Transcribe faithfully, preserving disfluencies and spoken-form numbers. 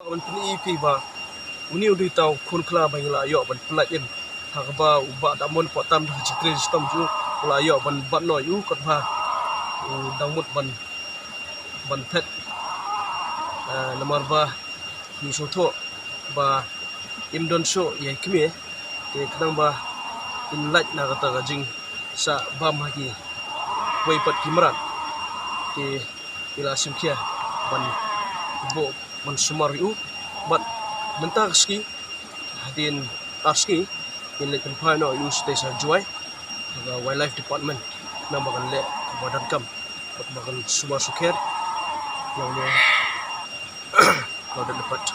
Ban pyni ïa phi ba une u dei uta u khun khla ba ngi la ïoh ban pyllait im, ha kaba u Bah Damon Pohtam da ka jingtrei shitom jong u la ïoh ban bat noh ïa u katba u dang mut ban, ban phet. Ah, namar ba ngi sngewthuh ba im don shuh ïa i kmie, te khnang ba in lait na kata ka jingsah bam ha kiwei pat ki mrad, te i la shim khia ban buh ban sumar ïa u. Bad mynta ka sngi, hadien ar sngi, ngin leit pynphai noh ïa u shatei sha Jowai ha ka Wildlife Department, khnang ba kan leh kaba donkam bad ba kan sumar sukher ïa une u leopard.